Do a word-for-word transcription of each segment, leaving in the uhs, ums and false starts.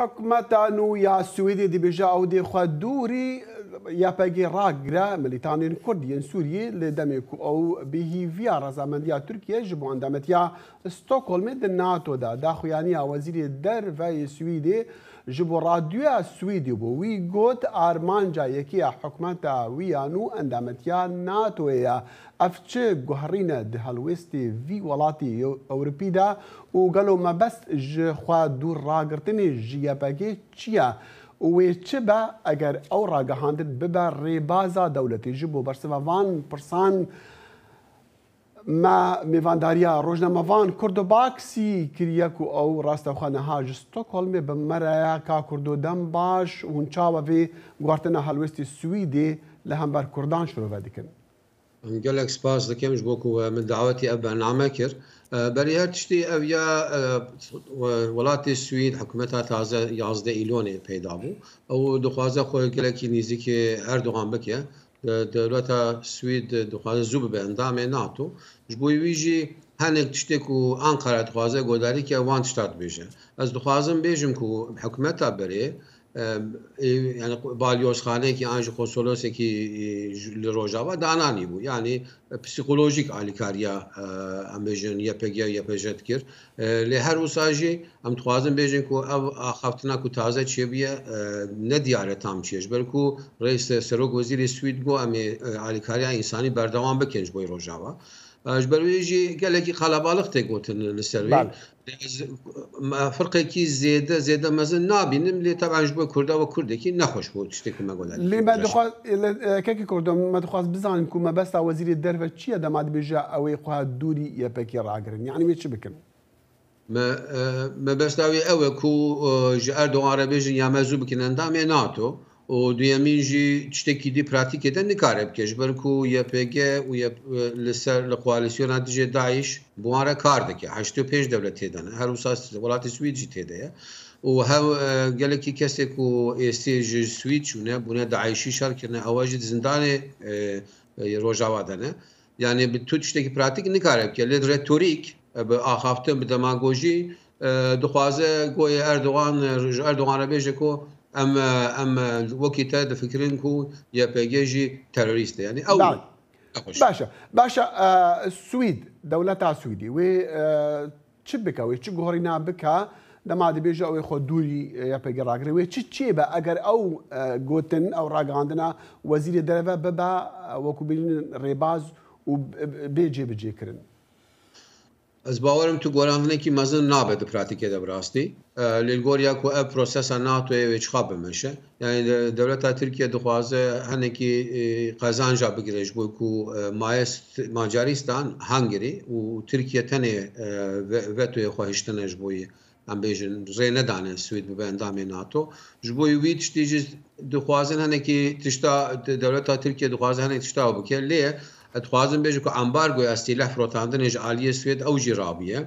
Hikûmeta nû ya Swêdê dibêje ew dê xwe dûrî Y P G ragire, milîtanên Kurd yên Sûriyê, li demê ku ew bêhîviya rezamendiya Tirkiyê ji bo endametiya Stockholmê di NATO de. Daxuyaniya Wezîrê Derve yê Swêdê ji bo Radyoya Swêdê bû. Wî got, armanca yekê ya hikûmeta wî ya nû endametiya NATOyê ye. Ev çi guherîn e di helwêstê vî welatî Ewropî de û gelo mebest ji xwe dûr ragirtinê ji Y P G çi ye? Û wê çi be eger ew ragihandin bibe rêbaza dewletê? Ji bo bersiva van pirsan me mêvandariya rojnamevan Kurdo Baksî kiriye ku ew rastewxwe niha ji Stockholmê bi me re ye. Ka Kurdo, dem baş, hûn çawa vê guhertina helwêstê Swîdê li hember Kurdan şirove dikin? Em gelek spas dikim ji bo ku we min dawetî ev bername kir. E, berî her tiştî ev ya, e, we-, welatê Swîd, hikûmeta taze yazdeh Îlonê peyda bû. Ew dixwaze xwe gelekî nîzîkê Erdogan bike. De-, dewleta Swîd dixwaze zû bibe endamê NATO. Ji bo wî jî hinek tiştê ku Ankara dixwaze guhdarî ke wan tişta dibêje. Ez dixwazim bêjim ku hikûmeta berê, e, ê, yani balyozxaneyekî an jî konsolosekî, e, ji, li Rojava dananî bû. Yani, e, psîkolojîk alîkariya, e, em bêjin Y P G, Y P J dikir. E, lê her wisa jî em dixwazin bêjin ku ev axaftina ku taze çêbûye, e, ne diyar e tam çi ye. Ji ber ku Reis Serok Wezîrê Swîd got em ê, e, alîkariya însanî berdewam bikin ji bo Rojava. E, ji ber wê jî gelekî qelebalix tê gotin li ser wê. Bel. Ez, me firqekî zêde, zêde mezin nabînim, lê teben ji bo Kurda we Kurdekî nexweş bû tiştê ku me got. Lê me dixwaz, lê, e, kekî Kurdo, me dixwaz bizanin ku mebesta Wezîrê Derve çi ye dema dibêje ew ê xwe dûrî Y P G ragirin? Yani wê çi bikin? Me, e, mebesta wî ew e ku, e, ji Erdogan re bêjin ya me zû bikin endamê NATO. Û duyemîn jî tiştekî dî pratîkê de nikare bike, ji ber ku Y P G û Y P, li ser, li koalîsyona dijê DAIŞ bi wan re kar dike. Heştê û pênc dewlet tê de ne. Her wisa welatê Swîd jî tê de ye. Û hev, e, gelekî kesê ku êstê ji Swîd çûne, bûne DAIŞî şer kirine, ewa jî di zindanê, e, e, Rojava de ne. Yani bi tu tiştekî pratîk nikare bike. Lê retorîk, e, bi axaftin, bi demagojî, e, dixwaze goyê Erdogan, e, ji Erdogan re bêje ku em, e, em, e, wekî te difikirin ku Y P G jî terorîst e. Yani ew Belê. nexweş e. Baş e. Baş e, e, Swîd, dewleta Swîdî wê, e, çi bike, wê çi guherîna bike, dema dibêje ew ê xwe dûrî, e, Y P G ragire, wê çi çêbe eger ew, e, gotin, ew ragihandina Wezîrê Derve bibe, e, wekû bêjin rêbaz û b-, b-, bê cêbicêkirin? Ez bawerim tu guherandinekî mezin nabe di pratîkê de bi rastî. E, lê li gor ya ku ev prosesa NATOyê wê çiqa bimeşe. Yani de-, dewleta Tirkiye dixwaze hinekî, e, qezanca bigire ji bo ku, e, maye st-, Macaristan, Hungary û Tirkiye tenê, e, ve-, vetoyê xwe hiştine ji bo yê, em bêjin, rê nedane Swîd bibe endamê NATO. Ji bo wî tiştî jî dixwazin hinekî tişta de-, dewleta Tirkiye dixwaze hinek tişta bike. Lê ez dixwazim bêjim ku ambargoya sîleh firotandinê ji aliyê Swêd ew jî rabiye.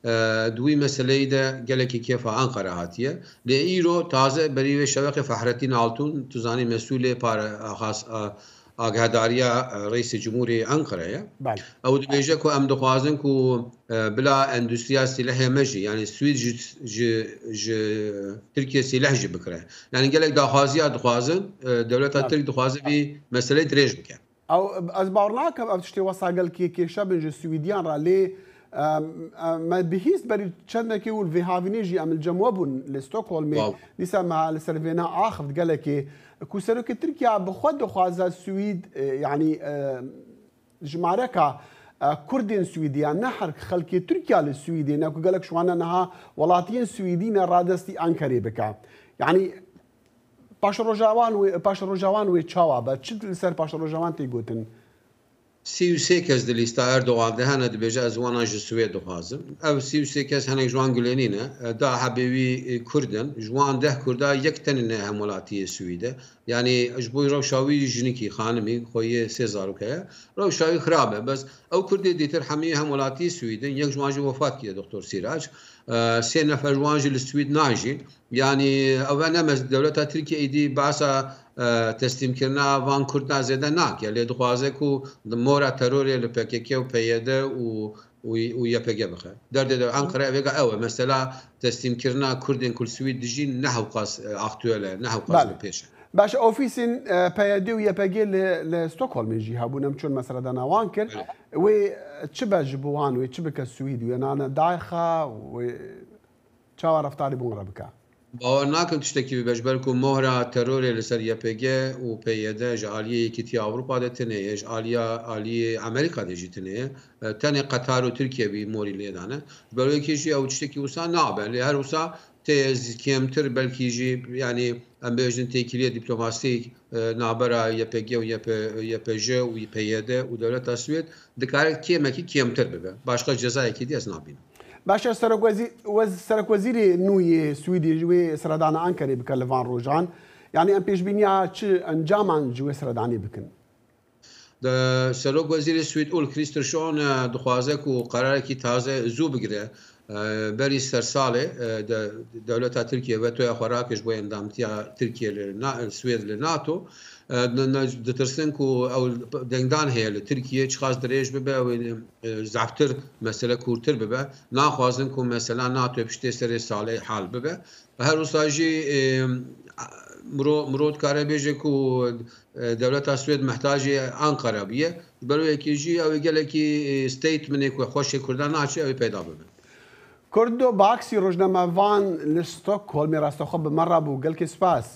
E, di wî meseleyî de gelekî kêfa Ankara hatiye. Lê îro taze berî wê şeveqê Fahrettin Altun, tu zanî, mesûlê pare-, axas-, a-, agahedariya, e, Reîsê Cumhurê Ankara ye. Belê. Ew dibêje ku em dixwazin ku, e, bila endûstriya sîlehê me jî, yani Swîd ji, ji, ji Tirkiye sîleh jî bikire. Yani gelek daxwaziya dixwazin, e, dewleta Belê. Tirk dixwaze vî meseleyê dirêj bike. Ew, ez bawer nakim ev tiştê wesa gelkî kêşe bin ji Swîdiyan re, lê, em, em, me bihîst berî çendekê û li vê havînê jî em li cem we bûn li Stockholmê. Wow. Dîsa me li ser vêna axift gelekê ku serokê Tirkiye bi xwe dixwaze Swîd, e, yanî, e, jimareka, e, Kurdên Swîdî ya ne her xelkê Tirkiye li Swîdê ne ku gelek ji wan ne niha welatiyên Swîdî ne radestî Enkerê bike. Yanî, Paşeroja wan wê, paşeroja wan wê çawa be? Çi li ser paşeroja wan tê gotin? Sî û sê kes di lîsta Erdogan de hene, dibêje, ez wana ji Swêd dixwazim. Ev sî û sê kes hinek ji wan gulênî ne. E, da hebê wî, e, Kurd in. Ji wan deh Kurda yek tenê ne hemwelatiyê Swîd e. Yani ji bo rewşa wî jinikî, xanimî, xweyê sê zarok heye. Rewşa wî xirab e. Bes ew Kurdê dîtir hemî hemwelatiyê Swîd in. Yek ji wan jî wefat kiriye, Doktor Sîrac. E, sê nefer ji wan jî li Swîd najîn. Yanî ew ne mez-, dewleta Tirkiye êdî behsa, e, teslîmkirina van Kurdan zêde nake. Lê dixwaze ku di mora terorê li P K K û P Y D û û, û Y P G bixe. Derdê de Ankara vêga ew e. Mesela teslîmkirina Kurdên ku li Swîd dijîn ne hewqas, e, aktuel e, ne hewqas Belê. bi pêş e. Baş, ofîsên, e, P Y D û Y P G li, li Stockholmê jî hebûn, em çûn meseledana wan kir. Belê. Wê çi be ji bo wan, wê çi bike Swîd, wê nane dayixa, wê çawa reftarî bi wan re bike? Bawer nakim tiştekî bibe, ji ber ku mohra terorê li ser Y P G û P Y D ji aliyê Yekîtiya Ewropa de tune ye, ji aliya, aliyê Amerîka de jî tune ye. E, tenê Qetar û Tirkiye bî morî lê dane. Ji ber wê yekê jî ew tiştekî wisa nabe. Lê her wisa tê z-, kêmtir belkî jî, yanî em bêjin têkiliyê dîplomasîk, e, navbera Y P G û Y P, Y P J û P Y D û dewleta Swêd dikare kêmekî kêmtir bibe. Başqa cezayekî dî ez nabînim. Baş e, Serokwezî-, wez-, Serokwezîrê nû yê Swîdê ji wê seredana Ankarê bike li van rojan. Yanî em pêşbîniya çi encaman ji wê seredanê bikin? De Serok Wezîrê Swîd Ulf Kristersson, e, dixwaze ku qerarekî taze zû bigire. E, berî ser salê, e, de, dewleta Tirkiye vetoya xwe rake ji bo endamtiya Tirkiye li Na-, Swêd li NATO. E, ne, ne, ditirsin ku ew dengdan heye li Tirkiye çiqas dirêj bibe, ew ê, e, zeftir mesele kûrtir bibe. Naxwazin ku mesela NATO piştê serê salê hal bibe. Her wisa jî, e, miro, miro dikare bêje ku, e, dewleta Swêd mehtacê Ankara bûye. Ji ber wê yekê jî ew ê gelekî, e, statementê ku xweşê Kurdan naçe ew ê peyda bibe. Kurdo Baksî, rojnamevan li Stockholmê, rastaxwe bi me re bû. Gelkî spas.